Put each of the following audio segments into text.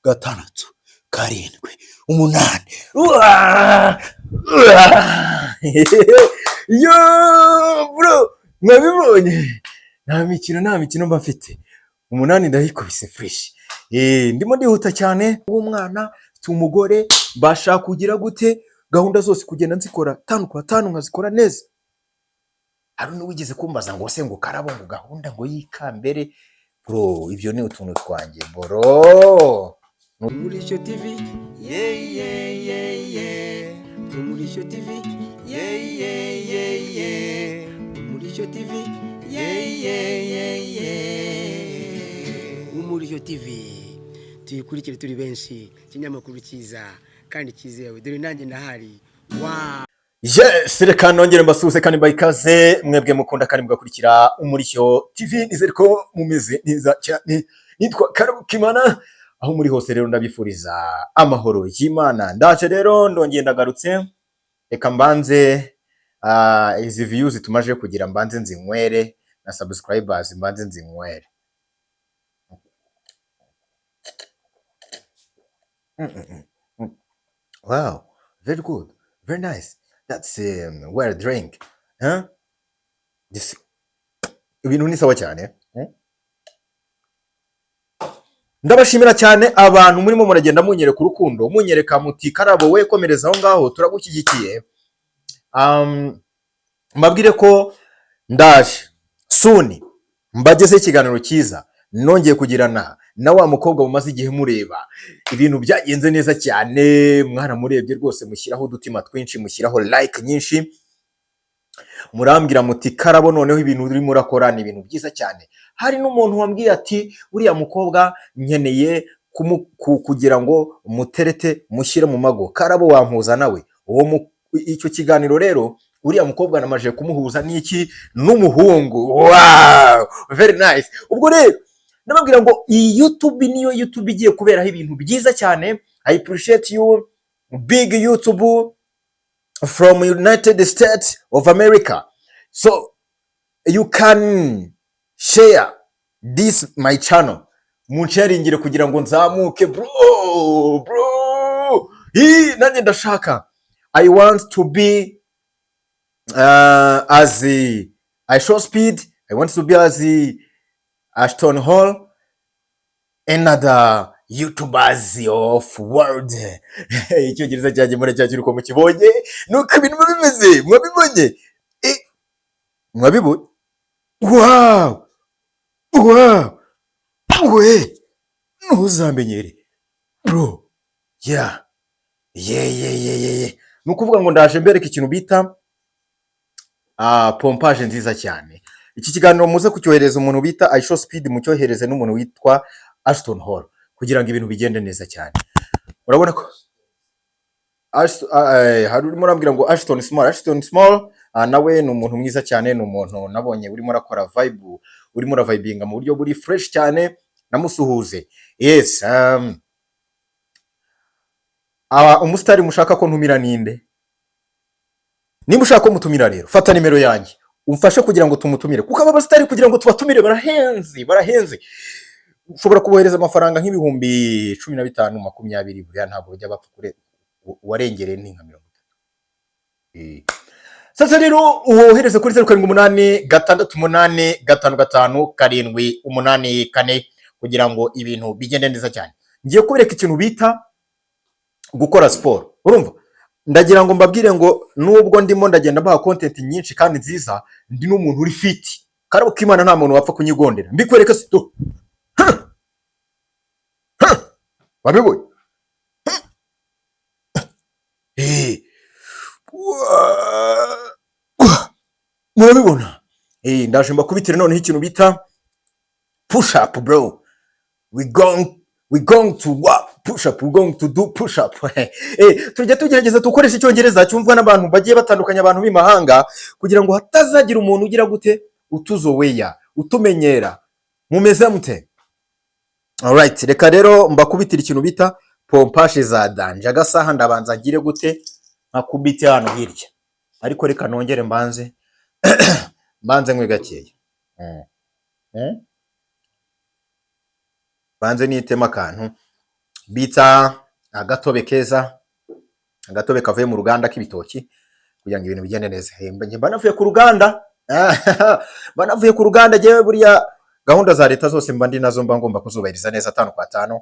Gatandatu, karindwi, umunani. Uaa! Uaa! Yo bro, mwabibonye? Nta mikino, nta mikino mba mfite. Umunani ndayikubise fresh. Ndimo ndihuta cyane. W'umwana, mfite umugore, mbasha kugira gute gahunda zose kugenda nzikora tanu kwa tanu, nkazikora neza. Hari n'uwigeze kumbaza ngo se ngo Karabo, ngo gahunda ngo y'ikambere. Bro, ibyo ni utuntu twanjye, bro. Umurishyo TV, yeah yeah yeah yeah. Umurishyo TV, yeah yeah yeah yeah. Umurishyo TV, yeah yeah yeah yeah. Umurishyo TV, tuyikurikire turi benshi, ikinyamakuru cyiza kandi cyizewe. Dore nanjye ndahari. Wow! Yes, reka nongere mbasuhuze kandi mbahe ikaze, mwebwe mukunda kandi mugakurikira Umurishyo TV. Nizere ko mumeze neza cyane. Nitwa Karabo Kimana. Aho muri hose rero ndabifuriza amahoro y'Imana. Ndaje rero, ndongeye ndagarutse. Reka mbanze izi views tumaje kugira mbanze nzinywere, na subscribers mbanze nzinywere. Wow, very good, very nice. That's well drink. Huh? This ibintu ni sawa cyane. Ndabashimira cyane abantu murimo muragenda munyereka urukundo, munyereka muti: "Karabo we, komereza aho ngaho, turagushyigikiye." Mbabwire ko ndaje soon mbagezeho ikiganiro cyiza nongeye kugirana na wa mukobwa mumaze igihe mureba. Ibintu byagenze neza cyane, mwaramurebye rwose, mushyiraho udutima twinshi, mushyiraho like nyinshi, murambwira muti: "Karabo, noneho ibintu urimo urakora ni ibintu byiza cyane." Hari n'umuntu wambwiye ati: "Uriya mukobwa nkeneye kugira ngo muterete, mushyire mu mago. Karabo, wampuza nawe?" Icyo kiganiro rero, uriya mukobwa namaze kumuhuza n'iki? N'umuhungu. Wow, very nice. Ubwo rero ndababwira ngo iyi YouTube niyo YouTube igiye kuberaho ibintu byiza cyane. I appreciate you, big YouTube from United States of America. So you can share this my channel, munsharingire kugira ngo nzamuke, bro, bro. Ii, nanjye ndashaka, I want to be as a IShowSpeed. I want to be as a Ashton Hall and other YouTubers of world. Icyongereza cyanjye muracyakira uko mukibonye, nuko ibintu biba bimeze. Mwabibonye? Mwabibonye? Wow, we ntuzamenyere, bro. Yeah. Ni ukuvuga ngo ndaje mbereka ikintu bita pompage nziza cyane. Iki kiganiro muze kucyohereza umuntu bita IShowSpeed, mucyohereze n'umuntu witwa Ashton Hall kugira ngo ibintu bigende neza cyane. Urabona ko hari urimo urambwira ngo Ashton Small, Ashton Small, nawe ni umuntu mwiza cyane, ni umuntu nabonye urimo urakora vibe, urimo uravibinga mu buryo buri fresh cyane. Namusuhuze. Yes, umusitari mushaka ko ntumira ninde? Niba ushaka ko mutumira rero, fata nimero yanjye umfashe kugira ngo tumutumire, kuko aba basitari kugira ngo tubatumire barahenze, barahenze. Ushobora kubohereza amafaranga nk'ibihumbi 15, 20, buriya ntabwo bajya bapfa kure, uwarengereye ni nka 30. Sasa rero wohereze kuri 0786855784 kugira ngo ibintu bigende neza cyane. Ngiye kubereka ikintu bita gukora siporo. Urumva, ndagira ngo mbabwire ngo nubwo ndimo ndagenda mbaha content nyinshi kandi nziza, ndi n'umuntu uri fit. Karabo k'Imana, nta muntu wapfa kunyigondera. Mbikwereke se do? Wabibonye? Murabibona? Ndaje mbakubitire noneho ikintu bita push up, bro. We going to what? Push up. We going to do push up. Tujya tugerageza dukoresha icyongereza cyumvwa n'abantu bagiye batandukanye, abantu b'imahanga, kugira ngo hatazagira umuntu ugira gute, utuzoweya, utumenyera. Mumeze mute? Alright, reka rero mbakubitire ikintu bita pompage za danger. Agasaha ndabanza ngire gute, nkakubite hano hirya, ariko reka nongere mbanze nkwe gakeya. Banze nitema akantu. Bita agatobe keza, agatobe kavuye mu ruganda k'ibitoki, kugira ngo ibintu bigende neza. Mba navuye ku ruganda, mba navuye ku ruganda. Njyewe buriya gahunda za leta zose mba ndi nazo, mba ngomba kuzubahiriza neza tanu kwa tanu.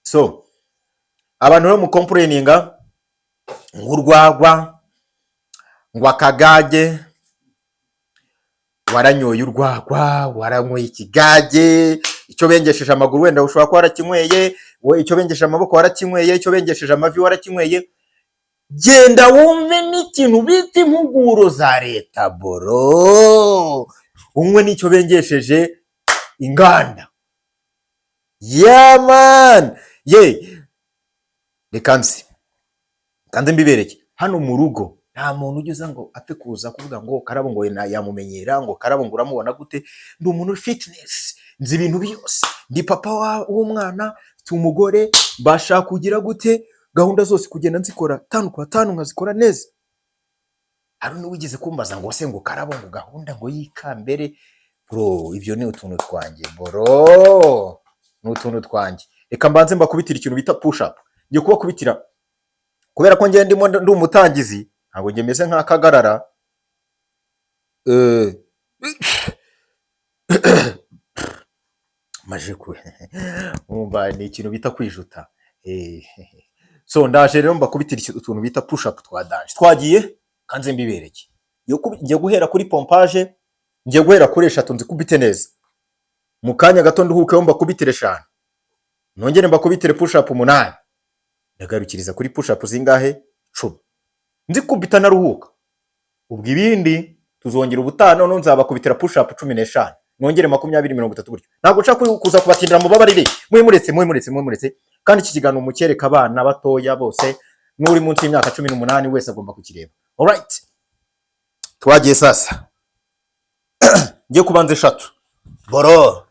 So abantu rero mucomplaininga ngo urwagwa, ngo akagage, waranyoye urwagwa, waranyweye ikigage, icyo bengesheje amaguru wenda ushobora kuba warakinyweye, we icyo bengesheje amaboko warakinyweye, icyo bengesheje amavi warakinyweye. Genda wumve n'ikintu bita impuguro za leta, bro, unywe n'icyo bengesheje inganda. Yeah man, ye reka nzi kanze mbibereke. Hano mu rugo nta muntu ujya uza ngo apfe kuza kuvuga ngo Karabo ngo yamumenyera, ngo Karabo ngo uramubona gute. Ndi umuntu uri fitness, nzi ibintu byose, ndi papa w'umwana, mfite umugore, mbasha kugira gute gahunda zose kugenda nzikora tanu kwa tanu, nkazikora neza. Hari n'uwigeze kumbaza ngo se ngo Karabo ngo gahunda ngo y'ikambere. Bro, ibyo ni utuntu twanjye, bro, ni utuntu twanjye. Reka mbanze mbakubitira ikintu bita push up. Ngiye kubakubitira kubera ko njye ndimo ndi umutangizi, ntabwo njye meze nk'akagarara. Maje ku umva ni ikintu bita kwijuta. So ndaje rero mbakubitira utuntu bita push up twa danger. Twagiye, kanze mbibereke. Ngiye guhera kuri pompage, ngiye guhera kuri eshatu nzikubite neza. Mu kanya gato nduhukeho mbakubitire eshanu, nongere mbakubitire push up umunani, ndagarukiriza kuri push up zingahe? 10, nzikubita naruhuka. Ubwo ibindi tuzongera ubutaha, noneho nzabakubitira push up 15, nongere 20, 30, gutyo. Ntabwo nshaka kuza kubatindira, mubabarire. Mwe muretse, mwe muretse, mwe muretse. Kandi iki kiganiro mucyereka abana batoya bose, n'uri munsi y'imyaka 18 wese agomba kukireba. Alright, twagiye sasa. Ngiye kubanza eshatu, bro,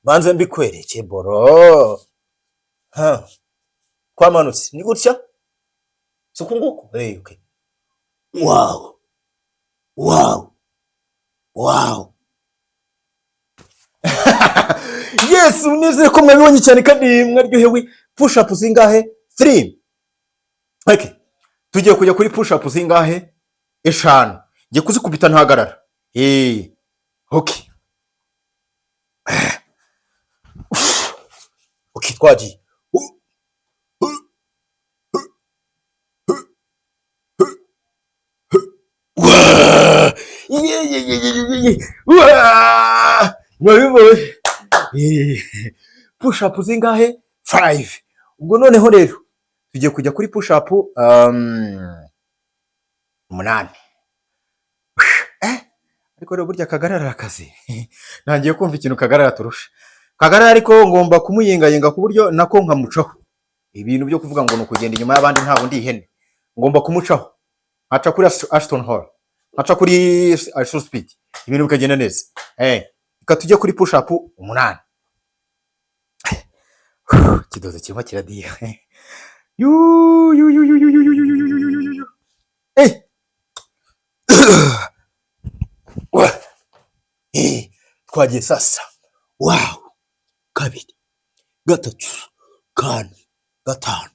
banze mbikwereke, bro. Ha, twamanutse ni gutya, si uku nguku? Hey, okay. Wow. Yes, nizere ko mwabibonye cyane kandi mwaryohewe. Push up zingahe? 3. Okay, tugiye kujya kuri push up zingahe? Eshanu. Ngiye kuzikubita ntahagarara. Okay, twagiye. Waa! Ye, ye, ye, ye, ye, ye. Waa! Mwabibonye? Push up zingahe? 5. Ubwo noneho rero tugiye kujya kuri push up umunani. Ariko rero burya Kagarara akazi, ntangiye kumva ikintu Kagarara turusha Kagarara, ariko ngomba kumuyingayinga ku buryo nako nkamucaho. Ibintu byo kuvuga ngo ni ukugenda inyuma y'abandi, ntabwo ndi ihene. Ngomba kumucaho, nkaca kuri Ashton Hall, nkaca kuri Ashton Speed, ibintu bikagenda neza. Reka tujye kuri push up umunani. Ikidodo kirimo kiradiha. Yu yu yu yu yu yu yu yu yu yu yu yu yu. Twagiye sasa. Wow, kabiri, gatatu, kane, gatanu,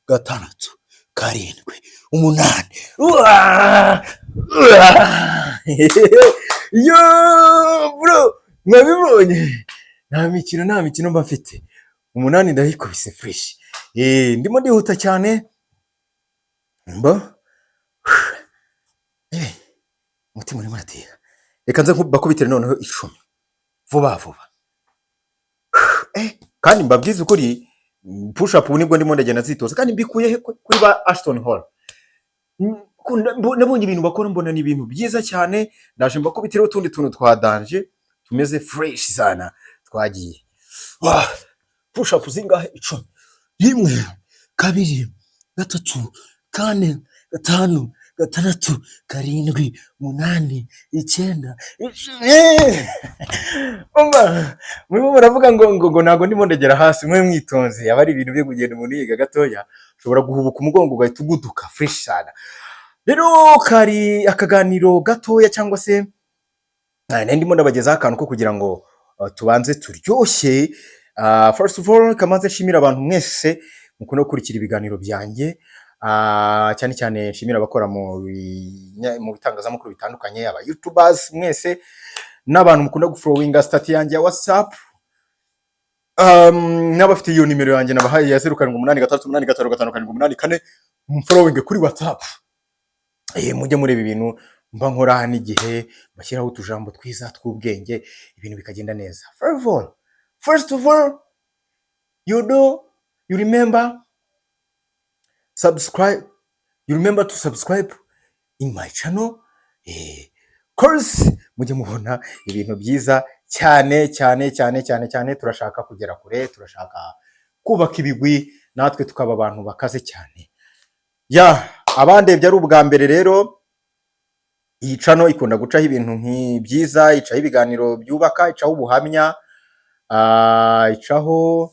gatandatu, karindwi, umunani. Uaa! Uaa! Yo bro, mwabibonye? Nta mikino, nta mikino mba mfite. Umunani ndayikubise fresh. Ndimo ndihuta cyane mba umutima urimo uratera. Reka nze bakubitire noneho 10 vuba vuba. Kandi mbabwize ukuri, push up nibwo ndimo ndagenda nzitoza, kandi mbikuye he? Kuri ba Ashton Hall. Nabonye ibintu bakora, mbona ni ibintu byiza cyane. Ndaje mbakubitireho utundi tuntu twa danger tumeze fresh sana. Twagiye. Wah, push up zingahe? 10. Rimwe, kabiri, gatatu, kane, gatanu, gatandatu, karindwi, umunani, icyenda, icumi. Umva, murimo muravuga ngo ntabwo ndimo ndagera hasi. Mwe mwitonze, aba ari ibintu byo kugenda umuntu yiga gatoya, ushobora guhubuka umugongo ugahita uguduka fresh sana. Rero kari akaganiro gatoya, cyangwa se nari ndimo ndabagezaho akantu ko kugira ngo tubanze turyoshye. First of all, kamanze nshimira abantu mwese mukunda gukurikira ibiganiro byanjye, cyane cyane nshimira abakora mu bitangazamakuru bitandukanye, aba youtubers mwese n'abantu mukunda gufollowinga status yanjye ya WhatsApp, n'abafite iyo nimero yanjye nabahaye ya 0786855784, mfollowing kuri WhatsApp. Mujye mureba ibintu mba nkora n'igihe bashyiraho utujambo twiza tw'ubwenge, ibintu bikagenda neza. First of all, you do you remember subscribe, you remember to subscribe in my channel, course mujye mubona ibintu byiza cyane cyane cyane cyane cyane. Turashaka kugera kure, turashaka kubaka ibigwi, natwe tukaba abantu bakaze cyane. Ya abandebye ari ubwa mbere rero, iyi channel ikunda gucaho ibintu byiza, icaho ibiganiro byubaka, icaho ubuhamya, icaho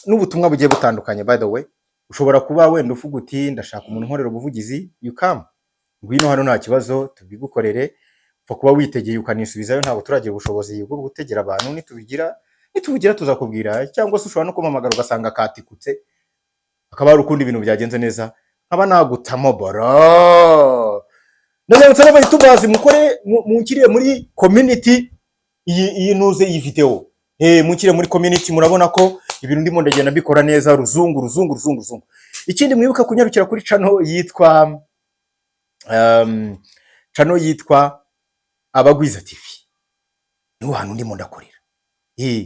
n'ubutumwa bugiye butandukanye. By the way, ushobora kuba wenda uvuga uti: "Ndashaka umuntu unkorera ubuvugizi." You come, ngwino hano, nta kibazo, tubigukorere. Upfa kuba witegeye ukanisubizayo. Ntabwo turagira ubushobozi bwo gutegera abantu. Nitubugira tuzakubwira, cyangwa se ushobora no kumpamagara ugasanga katikutse, hakaba hari ukundi ibintu byagenze neza, nkaba nagutamo boro. Ndabibutsa n'abayitubazi, mukore munshyire muri community iyi nuze iyi video, munshyire muri community. Murabona ko ibintu ndimo ndagenda mbikora neza, ruzungu ruzungu ruzungu ruzungu. Ikindi, mwibuka kunyarukira kuri channel yitwa Abagwiza TV, niho hantu ndimo ndakorera.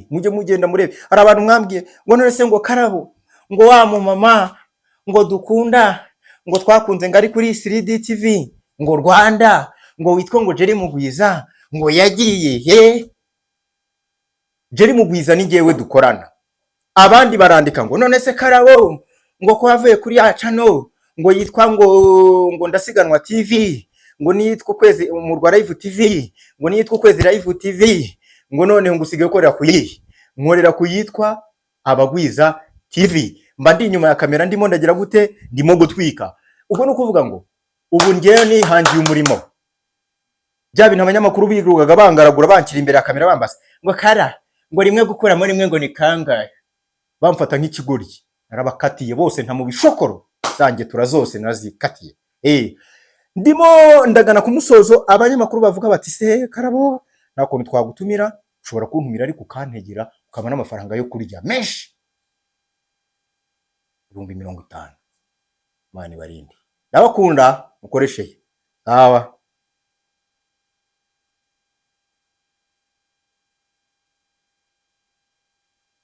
Mujye mugenda murebe. Hari abantu mwambwiye ngo: "None se ngo Karabo, ngo wa mumama ngo dukunda, ngo twakunze, ngo ari kuri 3D TV, ngo Rwanda, ngo witwa ngo Jerry Mugwiza, ngo yagiye he?" Jerry Mugwiza ni njyewe dukorana. Abandi barandika ngo: "None se Karabo, ngo ko yavuye kuri ya channel ngo yitwa ngo Ndasiganwa TV, ngo niyitwa Ukwezi Umurwa Live TV, ngo niyitwa Ukwezi Live TV, ngo none ngo usigaye ukorera ku yihe?" Nkorera ku yitwa Abagwiza TV. Mba ndi inyuma ya kamera, ndimo ndagira gute? Ndimo gutwika. Ubwo ni ukuvuga ngo ubu ngewe nihangiye umurimo. Bya bintu abanyamakuru birugaga bangaragura, banshyira imbere ya kamera, bambasa ngo: "Kara, ngo rimwe gukuramo rimwe ngo ni kangahe?" Bamfata nk'ikigoryi. Narabakatiye bose, nta mu bishokoro zanjye tura zose narazikatiye. Ndimo ndagana ku musozo. Abanyamakuru bavuga bati: "Se Karabo, nta kuntu twagutumira?" Ushobora kuntumira ariko ukantegera, ukabona n'amafaranga yo kurya menshi, 50,000. Imana ibarinde, ndabakunda, mukoreshe sawa.